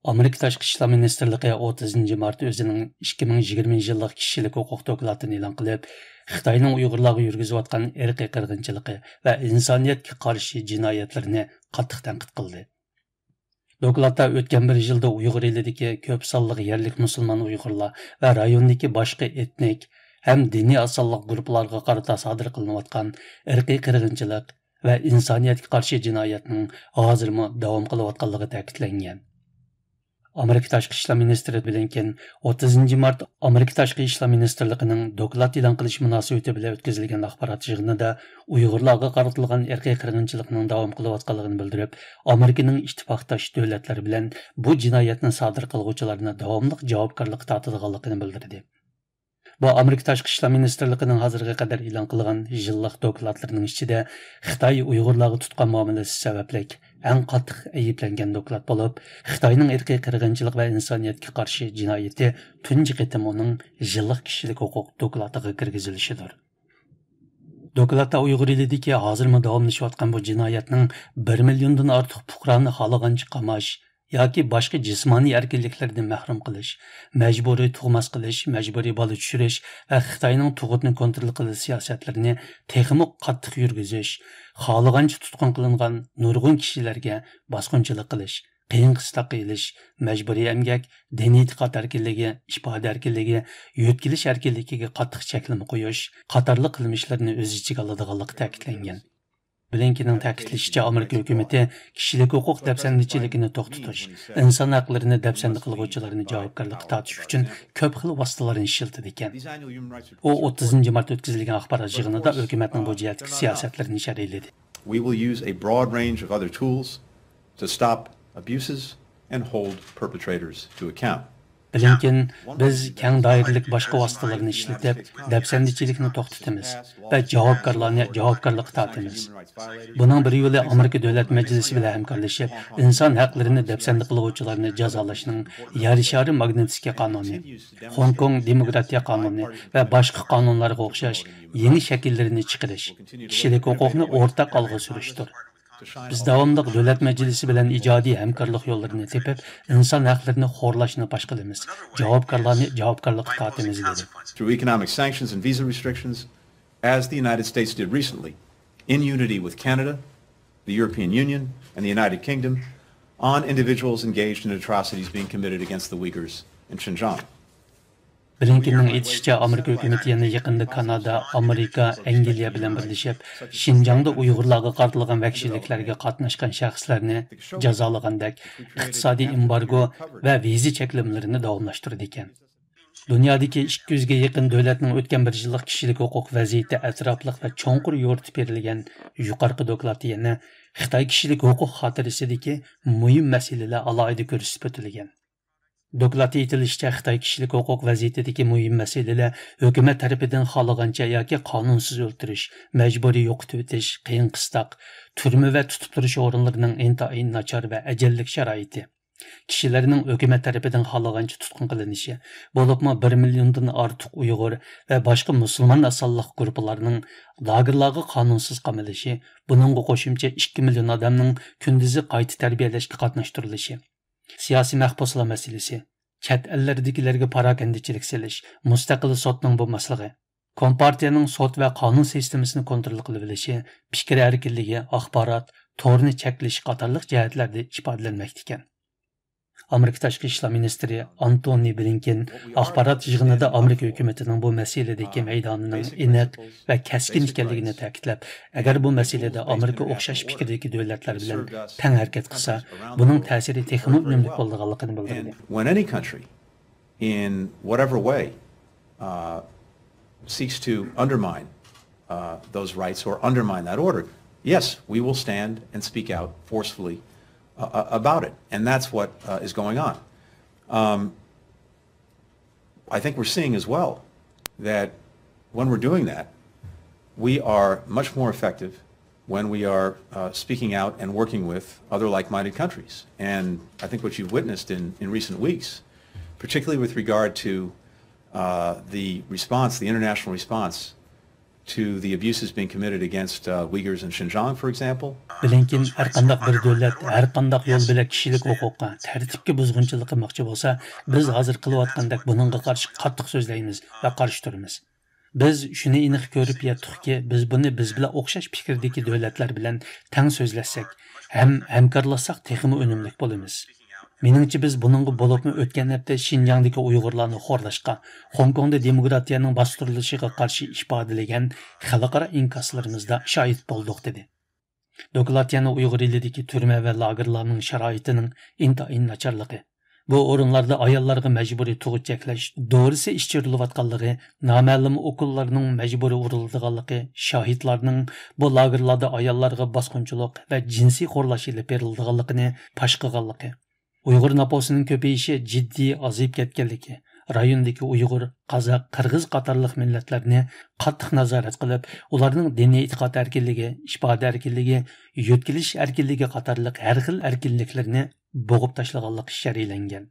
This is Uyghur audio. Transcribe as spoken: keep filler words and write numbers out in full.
ئامېرىكا تاشقى ئىشلار مىنىستىرلىقى ئوتتۇزىنچى مارت ئۆزىنىڭ ئىككى مىڭ يىگىرمە يىللىق كىشىلىك ھوقۇق دوكلاتىنى ئېلان قىلىپ، خىتاينىڭ ئۇيغۇرلارغا يۈرگۈزۈۋاتقان ئىرقىي قىرغىنچىلىقى ۋە ئىنسانىيەتكە قارشى جىنايەتلىرىنى قاتتىق تەنقىد قىلدى. دوكلاتتا ئۆتكەن بىر يىلدا ئۇيغۇر ئېلىدىكى كۆپ سانلىق يەرلىك مۇسۇلمان ئۇيغۇرلار ۋە رايوندىكى باشقا ئېتنىك ھەم دىنىي ئاز سانلىق گۇرۇپپىلارغا قارىتا سادىر قىلىنىۋاتقان ئىرقىي قىرغىنچىلىق ۋە ئىنسانىيەتكە قارشى جىنايەتنىڭ ھازىرمۇ داۋام قىلىۋاتقانلىقى تەكىتلەنگەن. ئامېرىكا تاشقى ئىشلار مىنىستىرى بلىنكېن ئوتتۇزىنچى مارت ئامېرىكا تاشقى ئىشلار مىنىستىرلىقىنىڭ دوكلات ئېلان قىلىش مۇناسىۋىتى بىلەن ئۆتكۈزۈلگەن ئاخبارات يىغىنىدا ئۇيغۇرلارغا قارىتىلغان ئىرقىي قىرغىنچىلىقنىڭ داۋام قىلىۋاتقانلىقىنى بىلدۈرۈپ، ئامېرىكىنىڭ ئىتتىپاقداش دۆلەتلەر بىلەن بۇ جىنايەتنى سادىر قىلغۇچىلارنى داۋاملىق جاۋابكارلىققا تارتىدىغانلىقىنى بىلدۈردى. بۇ ئامېرىكا تاشقى ئىشلار مىنىستىرلىقىنىڭ ھازىرغا قەدەر ئېلان قىلغان يىللىق دوكلاتلىرىنىڭ ئىچىدە خىتاي ئۇيغۇرلارغا تۇتقان مۇئامىلىسى سەۋەبلىك ئەڭ قاتتىق ئەيىبلەنگەن دوكلات بولۇپ، خىتاينىڭ ئىرقىي قىرغىنچىلىق ۋە ئىنسانىيەتكە قارشى جىنايىتى تۇنجى قېتىم ئۇنىڭ يىللىق كىشىلىك ھوقۇق دوكلاتىغا كىرگۈزۈلۈشىدۇر. دوكلاتتا ئۇيغۇر ئېلىدىكى ھازىرمۇ داۋاملىشىۋاتقان بۇ جىنايەتنىڭ بىر مىليوندىن ئارتۇق پۇقرانى خالىغانچە قاماش ياكى باشقا جىسمانىي ئەركىنلىكلىرىدىن مەھرۇم قىلىش، مەجبۇرىي تۇغماس قىلىش، مەجبۇرىي بالا چۈشۈرۈش ۋە خىتاينىڭ تۇغۇتنى كونترول قىلىش سىياسەتلىرىنى تېخىمۇ قاتتىق يۈرگۈزۈش، خالىغانچە تۇتقۇن قىلىنغان نۇرغۇن كىشىلەرگە باسقۇنچىلىق قىلىش، قىيىن قىستاققا ئېلىش، مەجبۇرىي ئەمگەك، دىنىي ئېتىقاد ئەركىنلىكى، ئىپادە ئەركىنلىكى، يۆتكىلىش ئەركىنلىكىگە قاتتىق چەكلىمە قويۇش قاتارلىق قىلمىشلىرىنى ئۆز ئىچىگە ئالىدىغانلىقى تەكىتلەنگەن. بلىنكېننىڭ تەكىتلىشىچە، ئامېرىكا ھۆكۈمىتى كىشىلىك ھوقۇق دەپسەندىچىلىكىنى توختىتىش، ئىنسان ھەقلىرىنى دەپسەندە قىلغۇچىلارنى جاۋابكارلىققا تارتىش ئۈچۈن كۆپ خىل ۋاسىتىلارنى ئىشلىتىدىكەن. ئۇ ئوتتۇزىنچى مارت ئۆتكۈزۈلگەن ئاخبارات يىغىنىدا ھۆكۈمەتنىڭ بۇ جەھەتتىكى سىياسەتلىرىنى شەرھلىدى. We will use a broad range of other tools to stop abuses and hold perpetrators to account. بلىنكېن، بىز كەڭ دائىرىلىك باشقا ۋاسىتىلارنى ئىشلىتىپ، دەپسەندىچىلىكنى توختىتىمىز ۋە جاۋابكارلارنى جاۋابكارلىققا تارتىمىز. بۇنىڭ بىر يولى ئامېرىكا دۆلەت مەجلىسى بىلەن ھەمكارلىشىپ، ئىنسان ھەقلىرىنى دەپسەندە قىلغۇچىلارنى جازالاشنىڭ يەر شارى ماگنىتسكىي قانۇنى، خوڭكوڭ دېموكراتىيە قانۇنى ۋە باشقا قانۇنلارغا ئوخشاش يېڭى شەكىللىرىنى چىقىرىش، كىشىلىك ھوقۇقنى ئورتاق ئالغا سۈرۈشتۇر. بىز داۋاملىق دۆلەت مەجلىسى بىلەن ئىجادىي ھەمكارلىق يوللىرىنى تېپىپ، ئىنسان ھەقلىرىنى خورلاشنى پاش قىلىمىز، جاۋابكارلارنى جاۋابكارلىققا تارتىمىز، دېدى. Through economic sanctions and visa restrictions, as the United States did recently, in unity with Canada, the European Union, and the United Kingdom, on individuals engaged in atrocities being committed against the Uyghurs in Xinjiang. بلىنكېننىڭ ئېيتىشىچە، ئامېرىكا ھۆكۈمىتى يەنە يېقىندا كانادا، ئامېرىكا، ئەنگلىيە بىلەن بىرلىشىپ، شىنجاڭدا ئۇيغۇرلارغا قارىتىلغان ۋەھشىيلىكلەرگە قاتناشقان شەخسلەرنى جازالىغاندەك ئىقتىسادىي ئېمبارگو ۋە ۋىزا چەكلىمىلىرىنى داۋاملاشتۇرىدىكەن. دۇنيادىكى ئىككى يۈزگە يېقىن دۆلەتنىڭ ئۆتكەن بىر يىللىق كىشىلىك ھوقۇق ۋەزىيىتى ئەتراپلىق ۋە چوڭقۇر يورۇتۇپ بېرىلگەن يۇقىرىقى دوكلاتتا يەنە خىتاي كىشىلىك ھوقۇق خاتىرىسىدىكى مۇھىم مەسىلىلەر ئالاھىدە كۆرسىتىپ ئۆتۈلگەن. دوكلاتتا ئېيتىلىشىچە، خىتاي كىشىلىك ھوقۇق ۋەزىيىتىدىكى مۇھىم مەسىلىلەر ھۆكۈمەت تەرىپىدىن خالىغانچە ياكى قانۇنسىز ئۆلتۈرۈش، مەجبۇرىي يوقىتىۋېتىش، قىيىن قىستاق، تۈرمە ۋە تۇتۇپ تۇرۇش ئورۇنلىرىنىڭ ئىنتايىن ناچار ۋە ئەجەللىك شارائىتى، كىشىلەرنىڭ ھۆكۈمەت تەرىپىدىن خالىغانچە تۇتقۇن قىلىنىشى، بولۇپمۇ بىر مىليوندىن ئارتۇق ئۇيغۇر ۋە باشقا مۇسۇلمان ئاز سانلىق گۇرۇپپىلارنىڭ لاگېرلارغا قانۇنسىز قامىلىشى، بۇنىڭغا قوشۇمچە ئىككى مىليون ئادەمنىڭ كۈندۈزى قايتا تەربىيەلەشكە قاتناشتۇرۇلۇشى، سىياسىي مەھبۇسلار مەسىلىسى، چەت ئەللەردىكىلەرگە پاراكەندىچىلىك سېلىش، مۇستەقىل سوتنىڭ بولماسلىقى، كومپارتىيەنىڭ سوت ۋە قانۇن سىستېمىسىنى كونترول قىلىۋېلىشى، پىكىر ئەركىنلىكى، ئاخبارات تورىنى چەكلىشى قاتارلىق جەھەتلەردە ئىپادىلەنمەكتىكەن. ئامېرىكا تاشقى ئىشلار مىنىستىرى ئانتونى بلىنكېن ئاخبارات يىغىنىدا ئامېرىكا ھۆكۈمىتىنىڭ بۇ مەسىلىدىكى مەيدانىنىڭ ئېنىق ۋە كەسكىن ئىكەنلىكىنى تەكىتلەپ، ئەگەر بۇ مەسىلىدە ئامېرىكا ئوخشاش پىكىردىكى دۆلەتلەر بىلەن تەڭ ھەرىكەت قىلسا، بۇنىڭ تەسىرى تېخىمۇ ئۈنۈملۈك بولىدىغانلىقىنى بىلدۈردى. And when any country, in whatever way, uh, seeks to undermine uh, those rights or undermine that order, yes, we will stand and speak out forcefully uh, uh, about it. And that's what uh, is going on. Um, I think we're seeing as well that when we're doing that, we are much more effective when we are uh, speaking out and working with other like minded countries. And I think what you've witnessed in, in recent weeks, particularly with regard to uh, the response, the international response to the abuses being committed against uh, Uyghurs in Xinjiang, for example. بلىنكېن ھەرقانداق بىر دۆلەت ھەرقانداق يول بىلەن كىشىلىك ھوقۇققا، تەرتىپكە بۇزغۇنچىلىق قىلماقچى بولسا، بىز ھازىر قىلىۋاتقاندەك بۇنىڭغا قارشى قاتتىق سۆزلەيمىز ۋە قارشى تۇرىمىز. بىز شۇنى ئېنىق كۆرۈپ يەتتۇقكى، بىز بۇنى بىز بىلەن ئوخشاش پىكىردىكى دۆلەتلەر بىلەن تەڭ سۆزلەشسەك ھەم ھەمكارلاشساق تېخىمۇ ئۈنۈملۈك بولىمىز. مېنىڭچە، بىز بۇنىڭغا بولۇپمۇ ئۆتكەن ھەپتە شىنجاڭدىكى ئۇيغۇرلارنى خورلاشقا، خوڭكوڭدا دېموكراتىيەنىڭ باستۇرۇلۇشىغا قارشى ئىپادىلىگەن خەلقئارا ئىنكاسلىرىمىزدا شاھىت بولدۇق، دېدى. دوكلات يەنە ئۇيغۇر ئېلىدىكى تۈرمە ۋە لاگېرلارنىڭ شارائىتىنىڭ ئىنتايىن ناچارلىقى، بۇ ئورۇنلاردا ئاياللارغا مەجبۇرىي تۇغۇت چەكلەش دورىسى ئىچۈرۈلۈۋاتقانلىقى، نامەلۇم ئوكۇللارنىڭ مەجبۇرىي ئۇرۇلىدىغانلىقى، شاھىتلارنىڭ بۇ لاگېرلاردا ئاياللارغا باسقۇنچىلىق ۋە جىنسىي خورلاش ئېلىپ بېرىلىدىغانلىقىنى پاش قىلغانلىقى، ئۇيغۇر نوپۇسىنىڭ كۆپىيىشى جىددىي ئازىيىپ كەتكەنلىكى، رايوندىكى ئۇيغۇر، قازاق، قىرغىز قاتارلىق مىللەتلەرنى قاتتىق نازارەت قىلىپ، ئۇلارنىڭ دىنىي ئېتىقاد ئەركىنلىكى، ئىپادە ئەركىنلىكى، يۆتكىلىش ئەركىنلىكى قاتارلىق ھەر خىل ئەركىنلىكلىرىنى بوغۇپ تاشلىغانلىقى شەرھلەنگەن.